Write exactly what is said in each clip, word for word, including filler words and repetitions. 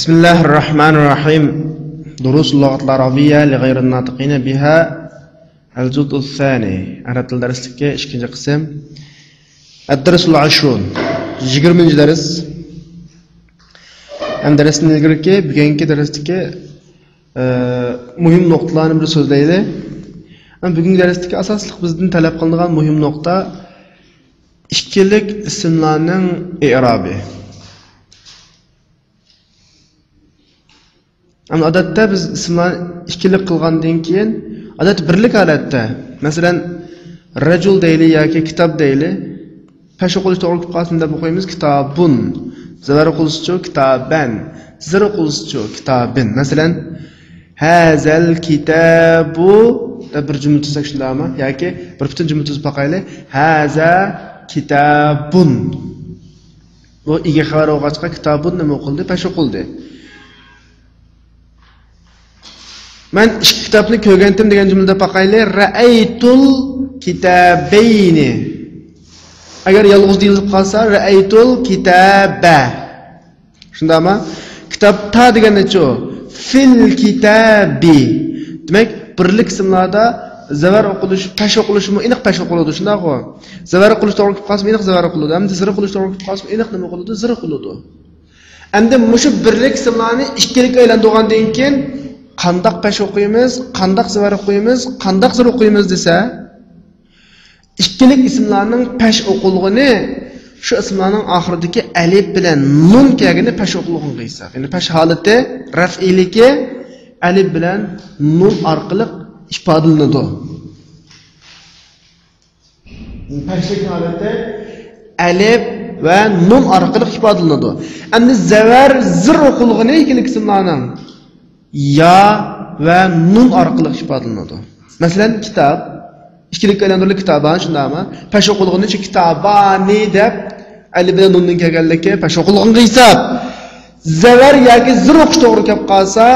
بسم الله الرحمن الرحيم. دروس اللغة العربية لغير الناطقين بها، الجزء الثاني. ئەرەب تىل دەرسلىكى ئىككىنچى قىسىم. الدرس العشرون. يىگىرمىنچى دەرس. ھەم دەرستىن ئىلگىرىكى، بۈگۈنكى دەرستىكى، ئە، مۇھىم نۇقتىلارنى بىر سۆزلەيلى. ھەم بۈگۈنكى دەرستىكى ئاساسلىق بىزدىن تەلەپ قىلىنىدىغان مۇھىم نۇقتا ئىككىلىك ئىسىملارنىڭ ئېئرابى. ئەمما ئادەتتە بىز ئىسىملارنى ئىككىلىك قىلغاندىن كېيىن، ئادەتتە بىرلىك ھالەتتە، مەسىلەن، رەجۇل دەيلى ياكى كىتاب دەيلى، پەش ئوقۇلۇشى توغرا كېلىپ قالسۇن دەپ ئوقۇيمىز، كىتابۇن. زەۋەر ئوقۇلسىچۇ، كىتابەن. زېر ئوقۇلسىچۇ، كىتابىن. مەسىلەن، ھازەل كىتابۇ دەپ بىر جۈملە تۈزسەك شۇنداقمۇ؟ ياكى بىر پۈتۈن جۈملە تۈزۈپ باقايلى. ھازا كىتابۇن. بۇ ئىگە خەۋەر بولغاچقا، كىتابۇن نېمە ئوقۇلدى؟ پەش ئوقۇلدى. مەن ئىككى كىتابنى كۆرگەنتىم دېگەن جۈملىدە باقايلى. رەئەيتۇل كىتابەينى. ئەگەر يالغۇز دېيىلىپ قالسا، رەئەيتۇل كىتابە. شۇنداقمۇ؟ كىتابتا دېگەندىچۇ؟ فىل كىتابى. دېمەك، بىرلىك ئىسىملاردا زەۋەر ئوقۇلۇش، پەش ئوقۇلۇشمۇ ئېنىق پەش ئوقۇلىدۇ، شۇنداقغۇ؟ زەۋەر ئوقۇلۇش توغرا كېلىپ قالسىمۇ ئېنىق زەۋەر ئوقۇلىدۇ. ئەمدى زېر ئوقۇلۇش توغرا كېلىپ قالسىمۇ ئېنىق نېمە ئوقۇلىدۇ؟ زېر ئوقۇلىدۇ. ئەمدى مۇشۇ بىرلىك ئىسىملارنى ئىككىلىككە ئايلاندۇرغاندىن كېيىن قانداق پەش ئوقۇيمىز، قانداق زەۋەر ئوقۇيمىز، قانداق زېر ئوقۇيمىز دېسە، ئىككىلىك ئىسىملارنىڭ پەش ئوقۇلغىنى شۇ ئىسىملارنىڭ ئاخىرىدىكى ئەلىپ بىلەن نۇن كەلگىنى پەش ئوقۇلغىنىغا ھېساب. يەنى پەش ھالىتى رەفئىيلىكى ئەلىپ بىلەن نۇن ئارقىلىق ئىپادىلىنىدۇ. پەشلىك ھالىتى ئەلىپ ۋە نۇن ئارقىلىق ئىپادىلىنىدۇ. ئەمدى زەۋەر زېر ئوقۇلغىنى ئىككىلىك ئىسىملارنىڭ يا ۋە نۇن ئارقىلىق ئىپادىلىنىدۇ. مەسىلەن، كىتاب، ئىككىلىككە ئايلاندۇرۇلدى كىتابان، شۇنداقمۇ؟ پەش ئوقۇلغىنى ئۈچۈن كىتابانى دەپ، ئەلىپ بىلەن نۇندىن كەلگەنلىكى پەش ئوقۇلغىنىغا ھېساب. زەۋەر ياكى زېر ئوقۇش توغرا كەپ قالسا،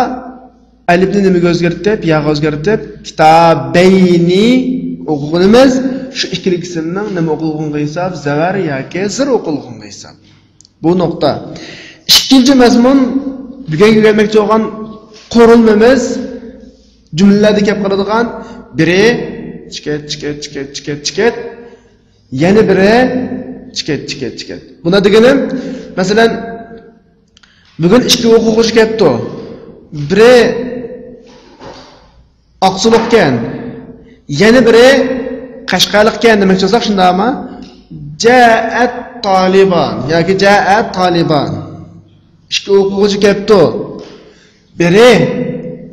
ئەلىپنى نېمىگە ئۆزگەرتىپ، ياغا ئۆزگەرتىپ، كىتابەينى ئوقۇغىنىمىز شۇ ئىككىلىكىسىنىڭ نېمە ئوقۇلغىنىغا ھېساب، زەۋەر ياكى زېر ئوقۇلغىنىغا ھېساب. بۇ نۇقتا. ئىككىنچى مەزمۇن، بۈگۈن ئۆگەنمەكچى بولغان قۇرۇلمىمىز جۈملىلەردە كەپ قالىدىغان بىرى، چىكەت، چىكەت، چىكەت، چىكەت، چىكەت، يەنە بىرى، چىكەت، چىكەت، چىكەت. بۇنى دېگىنىم، مەسىلەن، بۈگۈن ئىككى ئوقۇغۇچى كەپتۇ. بىرى ئاقسۇلۇقكەن، يەنە بىرى قەشقەرلىقكەن دېمەكچى بولساق شۇنداقمۇ؟ جەئەت تالىبان ياكى جەئەت تالىبان. ئىككى ئوقۇغۇچى كەپتۇ. بىرى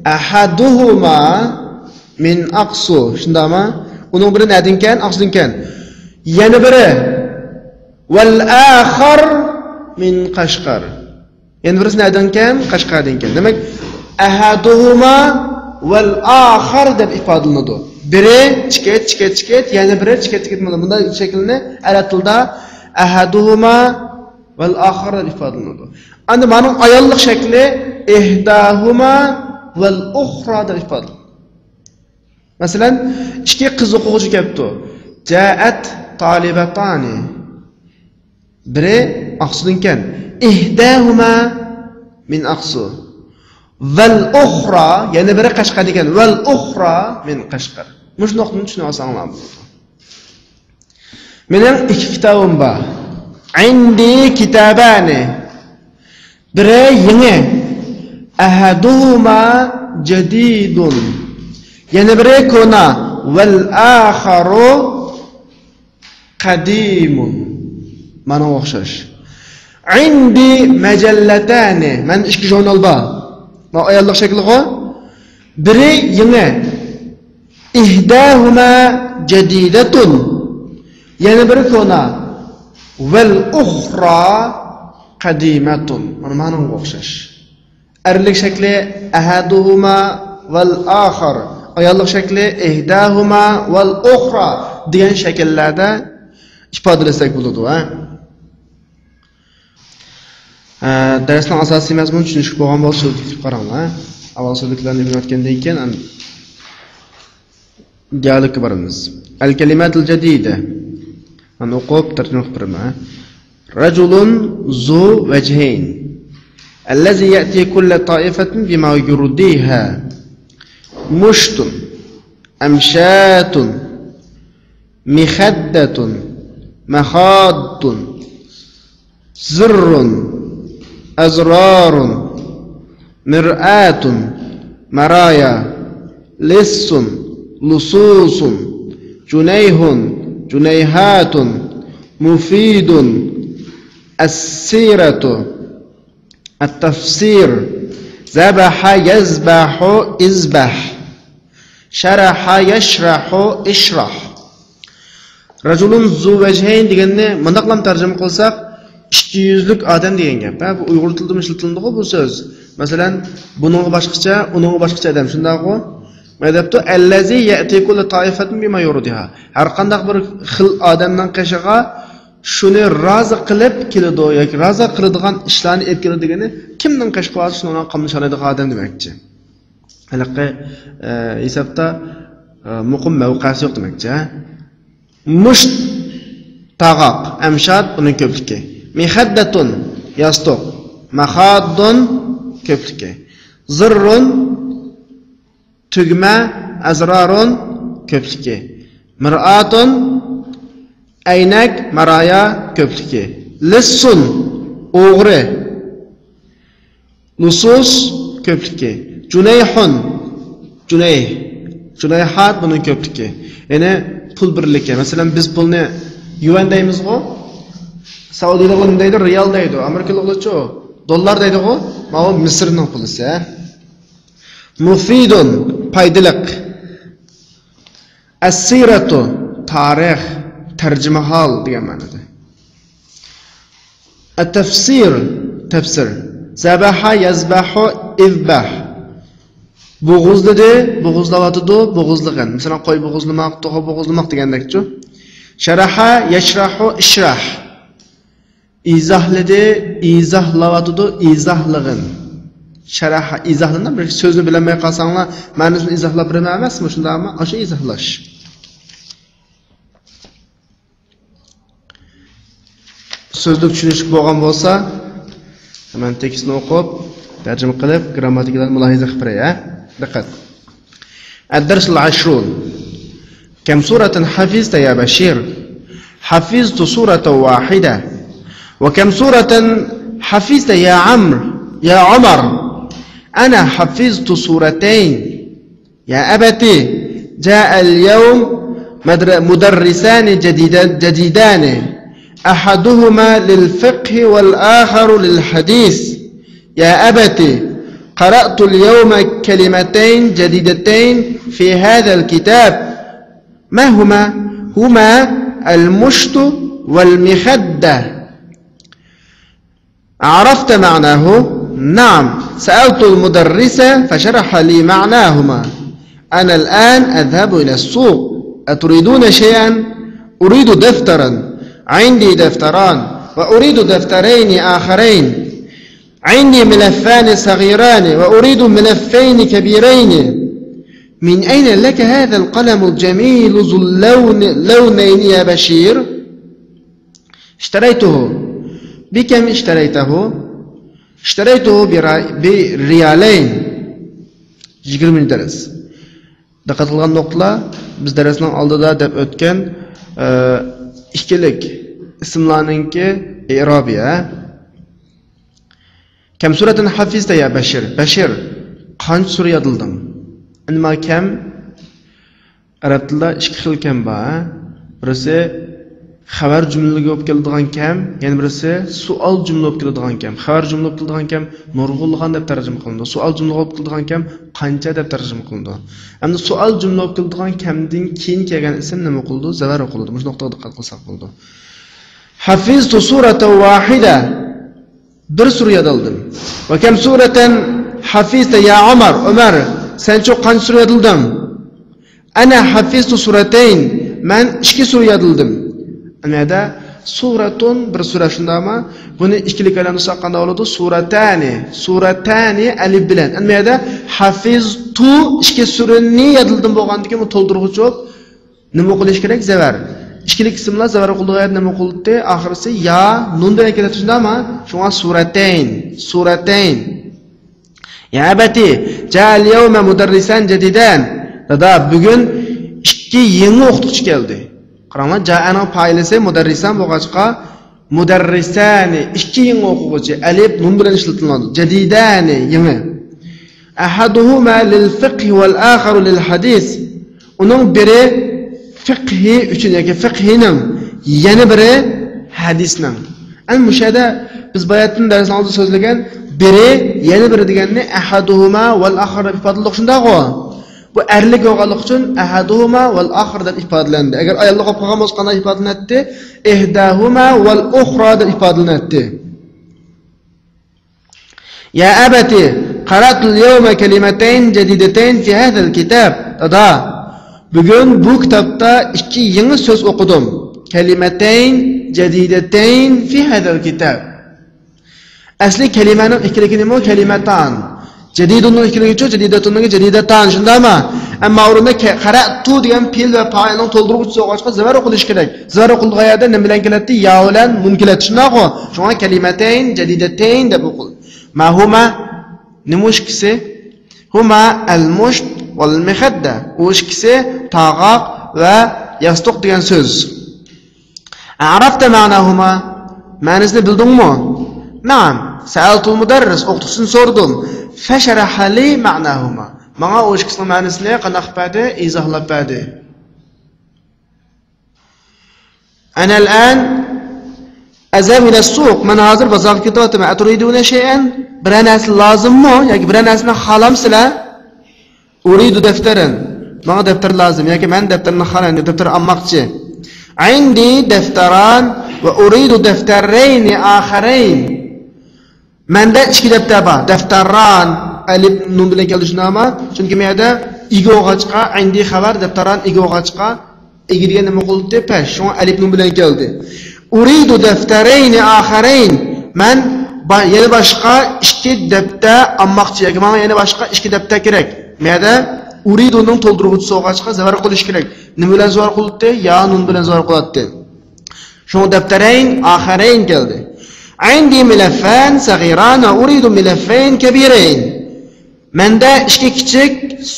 ئەھەدۇھۇما مىن ئاقسۇ، شۇنداقمۇ؟ ئۇنىڭ بىرى نەدىنكەن؟ ئاقسۇدىنكەن. يەنە بىرى ۋەل ئاخار مىن قەشقەر. يەنە بىرسى نەدىنكەن؟ قەشقەردىنكەن. دېمەك، ئەھەدۇھۇما ۋەل ئاخار دەپ ئىپادىلىنىدۇ. بىرى چىكەت، چىكەت، چىكەت، يەنە بىرى چىكەت، چىكەت. مانا بۇنداق شەكىلنى ئەرەب تىلدا ئەھەدۇھۇما ۋەل ئاخار دەپ ئىپادىلىنىدۇ. ئەمدى مانىڭ ئاياللىق شەكلى ئىھداھۇما ۋەل ئۇخرا دەپ ئىپادىلىنىدۇ. مەسىلەن، ئىككى قىز ئوقۇغۇچى كەپتۇ. جائەت تالىبەتانى. بىرى ئاقسۇدىنكەن. ئىھداھۇما مىن ئاقسۇ. ۋەل ئۇخرا، يەنە بىرى قەشقەردىنكەن. ۋەل ئۇخرا مىن قەشقەر. مۇشۇ نۇقتىنى چۈشىنىۋالساڭلار بولىدۇ. مېنىڭ ئىككى كىتابىم بار. ئىندى كىتابانى. بىرى يېڭى. ئەھەدۇھۇما جەدىدۇن. يەنە بىرى كونا. ۋەل ئاخارۇ قەدىمۇن. مانا ئوخشاش. ئىندى مەجەللەتانى. مەندە ئىككى ژۇرنال بار. مانا ئاياللىق شەكلىغۇ. بىرى يېڭى. ئىھداھۇما جەدىدەتۇن. يەنە بىرى كونا. ۋەل ئۇخرا قەدىمەتۇن. مانا مانىڭغا ئوخشاش. ئەرلىك شەكلى ئەھەدۇھۇما ۋەل ئاخار. ئاياللىق شەكلى ئىھداھۇما ۋەل ئۇخرا دېگەن شەكىللەردە ئىپادىلىسەك بولىدۇ، ھە. ئە، دەرسنىڭ ئاساسىي مەزمۇنى چۈشىنىشلىك بولغان بولسا، سۆزلۈككە قاراڭلار. ئاۋۋال سۆزلۈكلەرنى ئۆگىنىۋەتكەندىن كېيىن، ئەن-، دىئالوگقا بارىمىز. ئەل كەلىماتۇل جەدىدە. مانا ئوقۇپ، تەرجىمە قىلىپ بېرىمەن. رەجۇلۇن زۇ ۋەجھەين. الذي يأتي كل طائفة بما يرضيها. مشط، أمشاط، مخدة، مخاض، زر، أزرار، مرآة، مرايا، لص، لصوص، جنيح، جنيحات، مفيد، السيرة، التفسير، ذبح، يذبح، اذبح، شرح، يشرح، اشرح. رجل ذو وجهين دېگەننى مۇنداقلام تەرجىمە قىلساق، ئىككى يۈزلۈك ئادەم دېگەن گەپ. ھە، بۇ ئۇيغۇر تىلىدىمۇ ئىشلىتىلىدىغۇ بۇ سۆز. مەسىلەن، بۇنىڭغا باشقىچە، ئۇنىڭغا باشقىچە ئادەم، شۇنداقغۇ؟ مانا دەپتۇ، الذي يأتي كل طائفة بما يرضيها. ھەر قانداق بىر خىل ئادەمنىڭ قېشىغا شۇنى رازى قىلىپ كېلىدۇ ياكى رازى قىلىدىغان ئىشلارنى ئېلىپ كېلىدۇ دېگىنى، كىمنىڭ قېشىغا بارسا شۇنىڭ بىلەن قاملىشالايدىغان ئادەم دېمەكچى. ھېلىقى، ئە، ھېسابتا، ئە، مۇقىم مەۋقەسى يوق دېمەكچى، ھە؟ مۇشت، تاغاق، ئەمشات، بۇنىڭ كۆپلۈكى. مىخەددەتۇن، ياستۇق، مەخاددۇن، كۆپلۈكى. زىررۇن، تۈگمە، ئەزرارۇن، كۆپلۈكى. مىرئاتۇن، ئەينەك، مارايا، كۆپلۈكى. لىسسۇن، ئوغرى. لۇسۇس، كۆپلۈكى. جۇنەيھۇن، جۇنەيھ. جۇنەيھات، بۇنىڭ كۆپلۈكى. يەنى پۇل بىرلىكى. مەسىلەن، بىز پۇلنى يۈەن دەيمىزغۇ؟ سەئۇدىيلىقلار نېمە دەيدۇ؟ رىيال دەيدۇ. ئامېرىكىلىقلارچۇ؟ دوللار دەيدىغۇ؟ ماۋۇ مىسىرنىڭ پۇلىسى، ھە؟ مۇفىدۇن، پايدىلىق. ئەسسىرەتۇ، تارىخ، تەرجىمىھال دېگەن مەنىدە. ئەتەفسىر، تەپسىر. زەبەھە، يەزبەھۇ، ئىزبەھ. بوغۇزلىدى، بوغۇزلاۋاتىدۇ، بوغۇزلىغىن. مەسىلەن، قوي بوغۇزلىماق، توخۇ بوغۇزلىماق دېگەندەكچۇ. شەرەھە، يەشرەھۇ، ئىشرەھ. ئىزاھلىدى، ئىزاھلاۋاتىدۇ، ئىزاھلىغىن. شەرەھ، ئىزاھلىدىم، بىر سۆزنى بىلەلمەي قالساڭلار، مەنىسىنى ئىزاھلاپ بېرىمەن ئەمەسمۇ، شۇنداقمۇ؟ ئاشۇ ئىزاھلاش. سۆزلۈك چۈشىنىشلىك بولغان بولسا، مەن تېكىستنى ئوقۇپ، تەرجىمە قىلىپ، گرامماتىكىلارنى مۇلاھىزە قىلىپ بېرەي، ھە؟ دىققەت. الدرس العشرون. كم سورة حفظت يا بشير؟ حفظت سورة واحدة. وكم سورة حفظت يا عمرو، يا عمر؟ أنا حفظت سورتين. يا أبت، جاء اليوم مدر-، مدرسان جديدا-، جديدان، أحدهما للفقه والآخر للحديث. يا أبت، قرأت اليوم كلمتين جديدتين في هذا الكتاب. ما هما؟ هما المشط والمخدة. عرفت معناه؟ نعم، سألت المدرس فشرح لي معناهما. أنا الآن أذهب إلى السوق. أتريدون شيئا؟ أريد دفترا. عندي دفتران، وأريد دفترين آخرين. عندي ملفان صغيران وأريد ملفين كبيرين. من أين لك هذا القلم الجميل ذو اللون، لونين يا بشير؟ اشتريته. بكم اشتريته؟ اشتريته برا-، بريالين. يىگىرمىنچى دەرس. دىققەت قىلغان نۇقتىلار، بىز دەرسنىڭ ئالدىدا دەپ ئۆتكەن، ئە، ئىككىلىك ئىسىملارنىڭكى ئېئرابى، ھە؟ كم سورة حفظت يا بشير؟ بەشىر، قانچە سۈرە يادلىدىڭ؟ ئەمما كەم، ئەرەب تىلىدا ئىككى خىل كەم بار، ھە؟ بىرسى خەۋەر جۈملىلىرى بولۇپ كېلىدىغان كەم، يەنە بىرسى سوئال جۈملە بولۇپ كېلىدىغان كەم. خەۋەر جۈملە بولۇپ كېلىدىغان كەم نۇرغۇنلىغان دەپ تەرجىمە قىلىنىدۇ. سوئال جۈملە بولۇپ كېلىدىغان كەم قانچە دەپ تەرجىمە قىلىنىدۇ. ئەمدى سوئال جۈملە بولۇپ كېلىدىغان كەمدىن كېيىن كەلگەن ئىسىم نېمە قىلىدۇ؟ زەۋەر ئوقۇلىدۇ. مۇشۇ نۇقتىغا دىققەت قىلساق بولىدۇ. حفظت سورة واحدة. بىر سۈرە يادلىدىم. وكم سورة حفظت يا عمر؟ ئۆمەر، سەنچۇ قانچە سۈرە يادلىدىڭ؟ أنا حفظت سورتين. مەن ئىككى سۈرە يادلىدىم. ئەمدى سورەتۇن بىر سۈرە، شۇنداقمۇ؟ بۇنى ئىككىلىك ئايلاندۇرساق قانداق بولىدۇ؟ سورەتانى. سورەتانى ئەلىپ بىلەن. ئەمدى حفظت ئىككى سۈرىنى يادلىدىم بولغاندىكىن بۇ تولدۇرغۇچ بولۇپ نېمە ئوقۇلۇشى كېرەك؟ زەۋەر. ئىككىلىك ئىسىملار زەۋەر قىلىدىغان يەردە نېمە قىلدى؟ ئاخىرسى يا نۇن بىلەن كېلىدۇ، شۇنداقمۇ؟ شۇڭا سۇرەتەين، سۇرەتەين. يا أبت، جاء اليوم مدرسان جديدان. دادا، بۈگۈن ئىككى يېڭى ئوقۇتقۇچى كەلدى. قاراڭلار، جائەنىڭ پائىلىسى مۇدەررىسان بولغاچقا، مۇدەررىسانى، ئىككى يېڭى ئوقۇغۇچى، ئەلىپ، نۇن بىلەن ئىشلىتىلىدۇ. جەدىدانى، يېڭى. أحدهما للفقه والآخر للحديث. ئۇنىڭ بىرى فىقھى ئۈچۈن ياكى فىقھىنىڭ، يەنە بىرى ھەدىسنىڭ. ئەنە مۇشۇ يەردە بىز باياتىن دەرسنىڭ ئالدىدا سۆزلىگەن بىرى، يەنە بىرى دېگەننى أحدهما والآخر دەپ ئىپادىلىدۇق، شۇنداقغۇ؟ بۇ ئەرلىك بولغانلىقى ئۈچۈن أحدهما والآخر دەپ ئىپادىلەندى. ئەگەر ئاياللىق بولۇپ قالغان بولسا قانداق ئىپادىلىنەتتى؟ إحداهما والأخرى دەپ ئىپادىلىنەتتى. يا أبت، قرأت اليوم كلمتين جديدتين في هذا الكتاب. دادا، بۈگۈن بۇ كىتابتا ئىككى يېڭى سۆز ئوقۇدۇم. كلمتين جديدتين في هذا الكتاب. ئەسلى كەلىمەنىڭ ئىككىلىكى نېمە؟ كەلىمەتان. جەدىدۇننىڭ ئىككىلىكىچۇ؟ جەدىدەتۇننىڭكى جەدىدەتان، شۇنداقمۇ؟ ئەمما ئورنىدا كە-، قەرەتۇ دېگەن پېئىل ۋە پائىلنىڭ تولدۇرغۇچىسى بولغاچقا زەۋەر ئوقۇلۇشى كېرەك. زەۋەر ئوقۇلىدىغان يەردە نېمە بىلەن كېلەتتى؟ يا بىلەن نۇن كېلەتتى، شۇنداقغۇ؟ شۇڭا كەلىمەتەين جەدىدەتەين دەپ ئوقۇلدى. ما ھۇما؟ نېمە ئۇ ئىككىسى؟ ھۇما ئەل مۇشت ۋەل مىخەددە. ئۇ ئىككىسى تاغاق ۋە ياستۇق دېگەن سۆز. عرفت معناهما؟ مەنىسىنى بىلدىڭمۇ؟ نعم. سألت المدرس، ئوقۇتقۇچىدىن سورىدىم. فشرح لي معناهما. ماڭا ئۇ ئىككىسىنىڭ مەنىسىنى قانداق قىلىپ بەردى؟ ئىزاھلاپ بەردى. أنا الآن أذهب إلى السوق. مەن ھازىر بازارغا كېتىۋاتىمەن. أتريدون شيئا؟ بىرەر نەرسە لازىممۇ؟ ياكى بىرەر نەرسىنى خالامسىلەر؟ أريد دفترا. ماڭا دەپتەر لازىم. ياكى مەن دەپتەرنى خالايمەن، دەپتەر ئالماقچى. عندي دفتران وأريد دفترين آخرين. مەندە ئىككى دەپتەر بار. دەفتەران، ئەلىپ نۇن بىلەن كەلدى، شۇنداقمۇ؟ چۈنكى مەيەردە ئىگە بولغاچقا، عندي خەۋەر، دەفتەران ئىگە بولغاچقا، ئىگە دېگەن نېمە قىلدى؟ پەش. شۇڭا ئەلىپ نۇن بىلەن كەلدى. أريد دفترين آخرين. مەن با-، يەنە باشقا ئىككى دەپتەر ئالماقچى. ياكى ماڭا يەنە باشقا ئىككى دەپتەر كېرەك. مەيەردە أريدنىڭ تولدۇرغۇچىسى بولغاچقا زەۋەر قىلىش كېرەك. نېمە بىلەن زەۋەر قىلدى؟ يا نۇن بىلەن زەۋەر قىلدى. شۇڭا دەپتەرەين ئاخىرەين كەلدى. عندي ملفان صغيران وأريد ملفين كبيرين. مەندە ئىككى كىچىك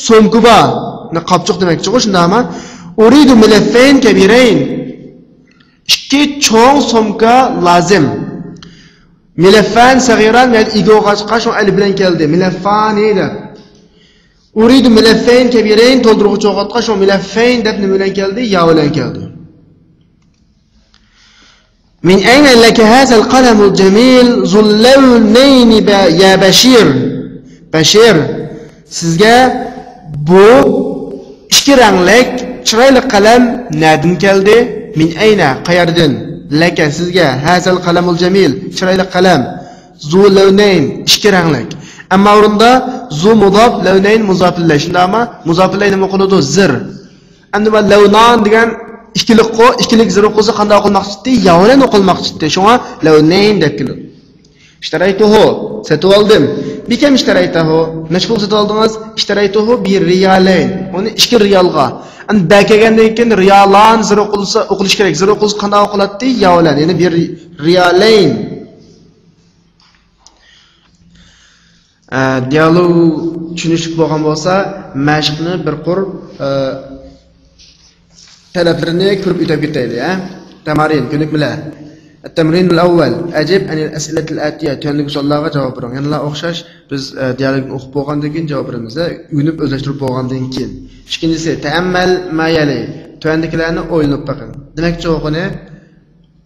سومكا بار. قاپچۇق دېمەكچىغۇ، شۇنداقمۇ؟ أريد ملفين كبيرين. ئىككى چوڭ سومكا لازىم. ملفان صغيران، يەنى ئىگە بولغاچقا شۇ ئەلىپ بىلەن كەلدى. ملفانى دەپ. أريد ملفين كبيرين، تولدۇرغۇچى بولغاچقا شۇ ملفين دەپ نېمە بىلەن كەلدى؟ يا بىلەن كەلدى. من أين لك هذا القلم الجميل ذو اللونين ب-، يا بشير؟ بەشىر، سىزگە بۇ ئىككى رەڭلىك چىرايلىق قەلەم نەدىن كەلدى؟ من أين، قەيەردىن؟ لك، سىزگە، هذا القلم الجميل، چىرايلىق قەلەم، ذو لونين، ئىككى رەڭلىك. ئەمما ئورنىدا ذو مۇزاپ، لونين مۇزاپ ئىلەي، شۇنداقمۇ؟ مۇزاپ ئىلەي نېمە ئوقۇلىدۇ؟ زىر. ئەمدى بۇ لەۋنان دېگەن ئىككىلىكقۇ، ئىككىلىك زىر ئوقۇلسا قانداق ئوقۇلماقچى؟ يا بىلەن ئوقۇلماقچى. شۇڭا لەۋنەين دەپ كېلىدۇ. اشتريته، سېتىۋالدىم. بكم اشتريته؟ نەچچە پۇلغا سېتىۋالدىڭىز؟ اشتريته بريالين. ئۇنى ئىككى رىيالغا. ئەمدى بە كەلگەندىن كېيىن رىيالان زىر ئوقۇلسا، ئوقۇلۇشى كېرەك. زىر ئوقۇلسا قانداق ئوقۇلاتتى؟ يا بىلەن. يەنى بر رىيالين. ئە، دىيالوگ چۈشىنىشلىك بولغان بولسا، مەشىقنى بىر قۇر، ئە، تەلەپلىرىنى كۆرۈپ ئۆتۈپ كېتەيلى، ھە؟ تەمارىن، كۆنۈكمىلەر. التمرين الأول، أجب عن الأسئلة الآتية. تۆۋەندىكى سوئاللارغا جاۋاب بېرىڭ. يەنىلا ئوخشاش، بىز، ئە، دىيالوگنى ئوقۇپ بولغاندىن كېيىن جاۋاب بېرىمىز، ھە؟ ئۆگىنىپ ئۆزلەشتۈرۈپ بولغاندىن كېيىن. ئىككىنچىسى، تەئەممەل ما يەلى. تۆۋەندىكىلەرنى ئويلىنىپ بېقىڭ. دېمەكچى بولغىنى،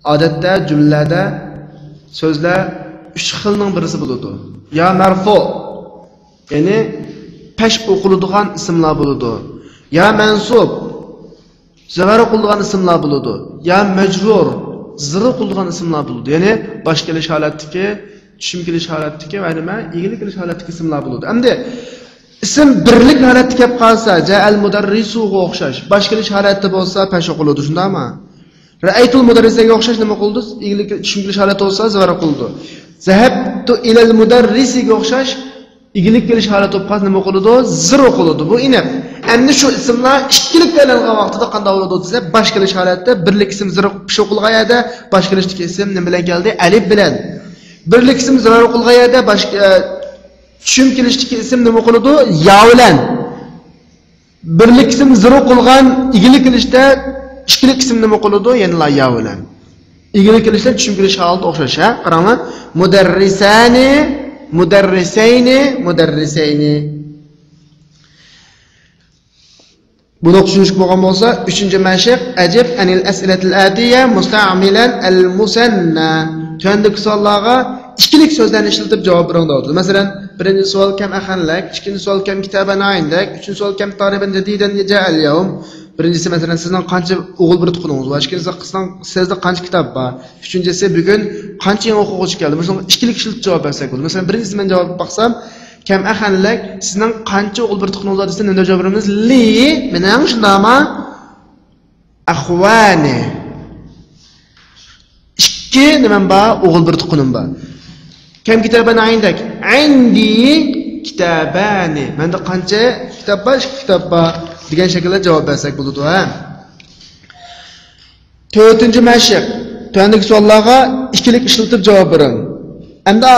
ئادەتتە جۈملىلەردە سۆزلەر ئۈچ خىلنىڭ بىرسى بولىدۇ. يا مەرفۇ، يەنى پەش ئوقۇلىدىغان ئىسىملار بولىدۇ. يا مەنسۇب، زەۋەر ئوقۇلىدىغان ئىسىملار بولىدۇ. يا مەجرۇر، زىر ئوقۇلىدىغان ئىسىملار بولىدۇ. يەنى باش كېلىش ھالەتتىكى، چۈشۈم كېلىش ھالەتتىكى ۋە نېمە، ئىگىلىك كېلىش ھالەتتىكى ئىسىملار بولىدۇ. ئەمدى ئىسىم بىرلىك ھالەتتە كەپ قالسا، جائەل مۇدەررىسۇغا ئوخشاش، باش كېلىش ھالەتتە بولسا پەش ئوقۇلىدۇ، شۇنداقمۇ؟ رەئەيتۇل مۇدەررىسەگە ئوخشاش نېمە قىلىدۇ؟ ئىگىلىك، چۈشۈم كېلىش ھالەتتە بولسا زەۋەر قىلىدۇ. زەھەبتۇ ئىلەل مۇدەررىسىگە ئوخشاش ئىگىلىك كېلىش ھالەتتە بولۇپ قالسا نېمە قىلىدۇ؟ زىر قىلىدۇ. بۇ ئېنىق. ئەمدى شۇ ئىسىملار ئىككىلىككە ئايلانغان ۋاقتىدا قانداق بولىدۇ دېسە، باش كېلىش ھالەتتە بىرلىك ئىسىم زىرىپ پېشىۋېتىلغان يەردە باش كېلىشتىكى ئىسىم نېمە بىلەن كەلدى؟ ئەلىپ بىلەن. بىرلىك ئىسىم زىرىپ قىلغان يەردە باش، ئە، چۈشۈم كېلىشتىكى ئىسىم نېمە قىلىدۇ؟ يا بىلەن. بىرلىك ئىسىم زىرىپ قىلغان ئىگىلىك كېلىشتە ئىككىلىك ئىسىم نېمە قىلىدۇ؟ يەنىلا يا بىلەن. ئىگىلىك كېلىشتە چۈشۈم كېلىش ھالىتى ئوخشاش، ھە؟ قاراڭلار. مۇدەررىسانى، مۇدەررىسەينى، مۇدەررىسەينى. بۇنى چۈشىنىشلىك بولغان بولسا، ئۈچىنچى مەشىق، ئەجىب ئەنىل ئەسئىلەتىل ئەتىيە مۇستەئمىلەن ئەل مۇسەننا. تۆۋەندىكى سوئاللارغا ئىككىلىك سۆزلەرنى ئىشلىتىپ جاۋاب بېرىڭ دەۋاتىدۇ. مەسىلەن، بىرىنچى سوئال كەم ئەخەنلەك، ئىككىنچى سوئال كەم كىتابەن ئايندەك، ئۈچىنچى سوئال كەم تارىبەن جەدىدەن جەئەل يەۋم. بىرىنچىسى، مەسىلەن، سىزنىڭ قانچە ئوغۇل بىر تۇققىنىڭىز بار؟ ئىككىنچىسى، سىزنىڭ، سىزدە قانچە كىتاب بار؟ ئۈچىنچىسى، بۈگۈن قانچە يېڭى ئوقۇغۇچى كەلدى؟ مۇشۇنىڭغا ئىككىلىك ئىشلىتىپ جاۋاب بەرسەك بولىدۇ. مەسىلەن، بىرىنچىسى مەن جاۋاب بەرسەم، كەم ئەخەنلەك، سىزنىڭ قانچە ئوغۇل بىر تۇققىنىڭىز بار دېسە، نېمە دەپ جاۋاب بېرىمىز؟ لى، مېنىڭ، شۇنداقمۇ؟ ئەخۋانى. ئىككى نېمەم بار؟ ئوغۇل بىر تۇققىنىم بار. كەم كىتابەن ئەيندەك؟ ئەيندى كىتابانى. مەندە قانچە كىتاب بار؟ ئىككى كىتاب بار. دېگەن شەكىلدە جاۋاب بەرسەك بولىدۇ، ھە. تۆتىنچى مەشىق. تۆۋەندىكى سوئاللارغا ئىككىلىك ئىشلىتىپ جاۋاب بېرىڭ. ئەمدى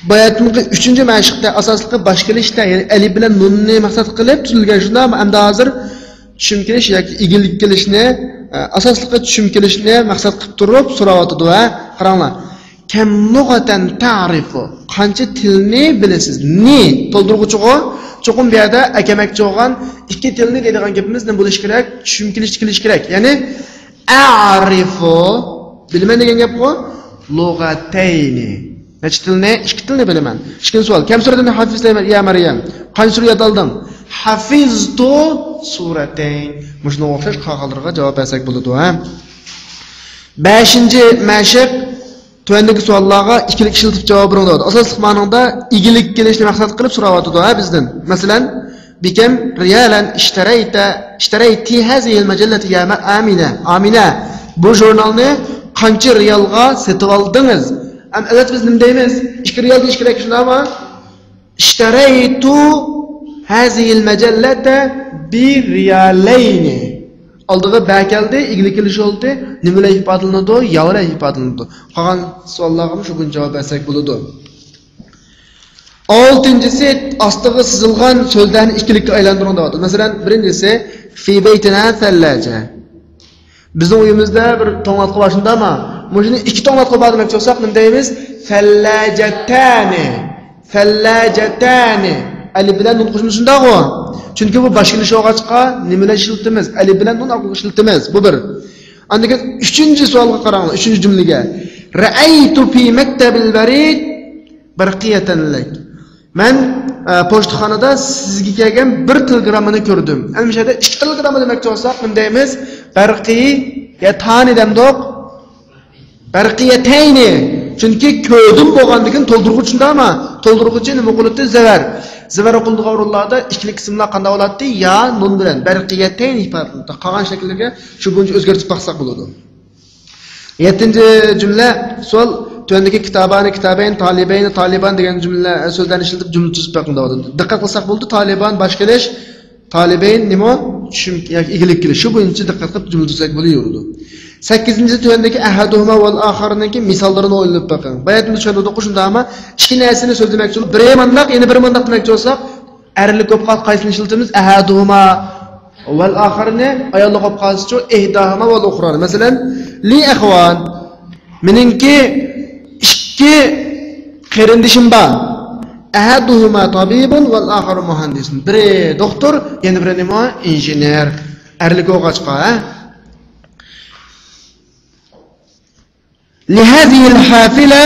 باياتىنقى ئۈچىنچى مەشىقتە ئاساسلىقى باش كېلىشتە، يەنى ئەلىپ بىلەن نۇننى مەقسەت قىلىپ تۈزۈلگەن، شۇنداقمۇ؟ ئەمدى ھازىر چۈشۈم كېلىش ياكى ئىگىلىك كېلىشنى، ئە، ئاساسلىقى چۈشۈم كېلىشنى مەقسەت قىلىپ تۇرۇپ سوراۋاتىدۇ، ھە؟ قاراڭلار. كەم لۇغەتەن تەرىفۇ؟ قانچە تىلنى بىلىسىز؟ نى تولدۇرغۇچىغۇ. چوقۇم بۇ يەردە ئەكەمەكچى بولغان ئىككى تىلنى دەيدىغان گېپىمىز نېمە بولۇشى كېرەك؟ چۈشۈم كېلىشتە كېلىشى كېرەك. يەنى ئەرىفۇ، بىلىمەن دېگەن گەپقۇ. لۇغەتەينى. نەچچە تىلنى؟ ئىككى تىلنى بىلىمەن. ئىككىنچى سوئال. كەم سۈرەتەن ھەفىزتە يا مەريەم؟ قانچە سۈرە ياد ئالدىڭ؟ ھەفىزتۇ سۈرەتەين. مۇشۇنىڭغا ئوخشاش قالغانلىرىغا جاۋاب بەرسەك بولىدۇ، ھە؟ بەشىنچى مەشىق. تۆۋەندىكى سوئاللارغا ئىككىلىك ئىشلىتىپ جاۋاب بېرىڭ دەۋاتىدۇ. ئاساسلىق مانىڭدا ئىگىلىك كېلىشنى مەقسەت قىلىپ سوراۋاتىدۇ، ھە، بىزدىن. مەسىلەن، بىكەم رىيالەن ئىشتەرەيتە، ئىشتەرەيتى ھەزىھىل مەجەللەتە يا مە-، ئامىنە. ئامىنە، بۇ ژۇرنالنى قانچە رىيالغا سېتىۋالدىڭىز؟ ئەم، ئەلۋەتتە، بىز نېمە دەيمىز؟ ئىككى رىيال دېيىش كېرەك، شۇنداقمۇ؟ ئىشتەرەيتۇ ھەزىھىل مەجەللەتە بىرىيالەينى. ئالدىغا بە كەلدى، ئىگىلىك كېلىشى بولدى. نېمە بىلەن ئىپادىلىنىدۇ؟ يا بىلەن ئىپادىلىنىدۇ. قالغان سوئاللارغىمۇ شۇ بويىچە جاۋاب بەرسەك بولىدۇ. ئالتىنچىسى، ئاستىغا سىزىلغان سۆزلەرنى ئىككىلىككە ئايلاندۇرۇڭ دەۋاتىدۇ. مەسىلەن، بىرىنچىسى، في بيتنا ثلاجة. بىزنىڭ ئۆيىمىزدە بىر توڭلاتقۇ بار، شۇنداقمۇ؟ مۇشۇنى ئىككى توڭلاتقۇ بار دېمەكچى بولساق، نېمە دەيمىز؟ ثلاجتان. ثلاجتان. ئەلىپ بىلەن نۇن قوشۇلمىسا شۇنداقغۇ؟ چۈنكى بۇ باش كېلىش بولغاچقا، نېمە بىلەن ئىشلىتىمىز؟ ئەلىپ بىلەن نۇن ئارقىلىق ئىشلىتىمىز. بۇ بىر. ئاندىن كېيىن ئۈچىنچى سوئالغا قاراڭلار، ئۈچىنچى جۈملىگە. رأيت في مكتب البريد برقية لك. مەن، ئە، پوچتىخانىدا سىزگە كەلگەن بىر تېلېگراممىنى كۆردۈم. ئەمدى مۇشۇ يەردە ئىككى تېلېگرامما دېمەكچى بولساق، نېمە دەيمىز؟ بەرقىيەتانى دەمدۇق. بەرقىيەتەينى. چۈنكى كۆردۈم بولغاندىن كېيىن تولدۇرغۇچ شۇنداقمۇ؟ تولدۇرغۇچى نېمە قىلىدۇ؟ زەۋەر. زەۋەر قىلىدىغان ئورۇنلاردا ئىككىلىك ئىسىملار قانداق بولاتتى؟ يا نۇن بىلەن. بەرقىيەتەينى ئىپادىلىنىدۇ. قالغان شەكىللەرگە شۇ بويىچە ئۆزگەرتىپ باقساق بولىدۇ. يەتتىنچى جۈملە، سوئال، تۆۋەندىكى كىتابانى، كىتابەين، تالىبەينى، تالىبان دېگەن جۈملە، سۆزلەرنى ئىشلىتىپ جۈملە تۈزۈپ بېقىڭ دەۋاتىدۇ. دىققەت قىلساق بولىدۇ، تالىبان باش كېلىش، تالىبەين نېمە؟ چۈشۈم ياكى ئىگىلىك كېلىش. شۇ بويىچە دىققەت قىلىپ جۈملە تۈزسەك بولۇۋېرىدۇ. سەككىزىنچى، تۆۋەندىكى ئەھەدۇھۇما ۋەل ئاخارنىڭكى مىساللىرىنى ئويلىنىپ بېقىڭ. باياتىن چۈشەندۈردۇق شۇنداقمۇ؟ ئىككى نەرسىنى سۆزلىمەكچى بولۇپ، بىرى مانداق، يەنە بىرى مانداق دېمەكچى بولساق، ئەرلىك بولۇپ قالسا قايسىنى ئىشلىتىمىز؟ ئەھەدۇھۇما ۋەل ئاخارنى. ئاياللىق بولۇپ قالسىچۇ؟ ئىھداھۇما ۋەل ئۇخرانى. مەسىلەن، لى ئەخۋان، مېنىڭكى ئىككى قېرىندىشىم بار. ئەھەدۇھۇما تابىبۇن ۋەل ئاخارۇ مۇھەندىسۇن. بىرى دوختۇر، يەنە بىرى نېمە؟ ئىنژېنېر. ئەرلىك بولغاچقا، ھە؟ لهذه الحافلة،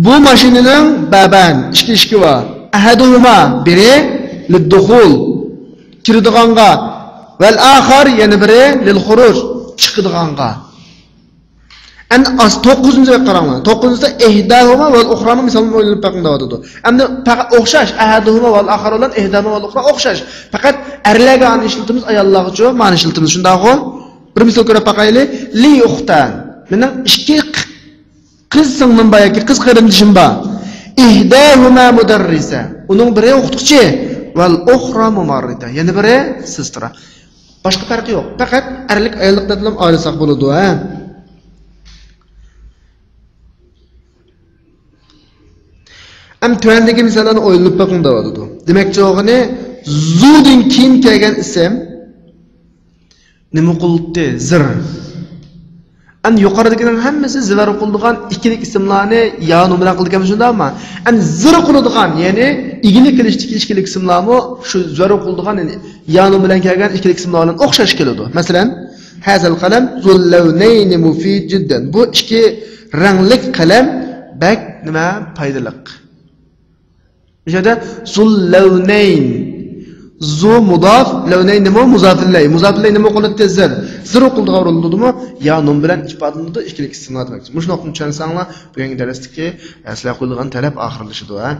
بۇ ماشىنىنىڭ بابان، ئىككى ئىشىكى بار. أحدهما، بىرى، للدخول، كىرىدىغانغا، والآخر، يەنە بىرى، للخروج، چىقىدىغانغا. ئەمدى ئاس-، توققۇزىنچىغا قاراڭلار. توققۇزىنچىدا إحداهما والأخرىنىڭ مىسالىنى ئويلىنىپ بېقىڭ دەۋاتىدۇ. ئەمدى پەقەت ئوخشاش، أحدهما والآخر بىلەن إحداهما والأخرى ئوخشاش. پەقەت ئەرلەرگە ئانى ئىشلىتىمىز، ئاياللارغىچۇ مانى ئىشلىتىمىز، شۇنداقغۇ؟ بىر مىسال كۆرۈپ باقايلى. لي أختان. مېنىڭ ئىككى ق-، قىز سىڭلىم بار ياكى قىز قېرىندىشىم بار. إحداهما مدرسة. ئۇنىڭ بىرى ئوقۇتقۇچى. ۋەل ئۇخرا مۇمەررىدە. يەنە بىرى سىسترا. باشقا پەرقى يوق. پەقەت ئەرلىك ئاياللىق دەپلا ئايرىساق بولىدۇ، ھە. ئەم تۆۋەندىكى مىساللارنى ئويلىنىپ بېقىڭ دەۋاتىدۇ. دېمەكچى بولغىنى، زۇدىن كېيىن كەلگەن ئىسىم نېمە قىلدى؟ زىر. ئەن يۇقىرىدىكىنىڭ ھەممىسى زىۋەر قىلىدىغان ئىككىلىك ئىسىملارنى يا نون بىلەن قىلىدىكەن شۇنداقمۇ؟ ئەن زىر قىلىدىغان، يەنى ئىگىلىك قىلىشتىكى ئىككىلىك ئىسىملارمۇ شۇ زىۋەر قىلىدىغان، يەنى يا نون بىلەن كەلگەن ئىككىلىك ئىسىملار بىلەن ئوخشاش كېلىدۇ. مەسىلەن، ھەزەل قەلەم زۇل لەۋنەينى مۇفىد جىددەن. بۇ ئىككى رەڭلىك قەلەم بەك نېمە؟ پايدىلىق. بۇ يەردە زۇل لەۋنەين. زۇ مۇداف، لەۋنەين نېمە؟ مۇزاف ئىلەي. مۇزاف ئىلەي نېمە قىلىدۇ؟ زىر. زىر قىلىدىغان ئورۇنلىدىمۇ؟ يا نون بىلەن ئىپادىلىنىدۇ، ئىككىلىك ئىسىملار دېمەكچى. مۇشۇ نۇقتىنى چۈشەنسەڭلار، بۈگۈنكى دەرستىكى، ئە، سىلەرگە قويۇلغان تەلەپ ئاخىرلىشىدۇ، ھە.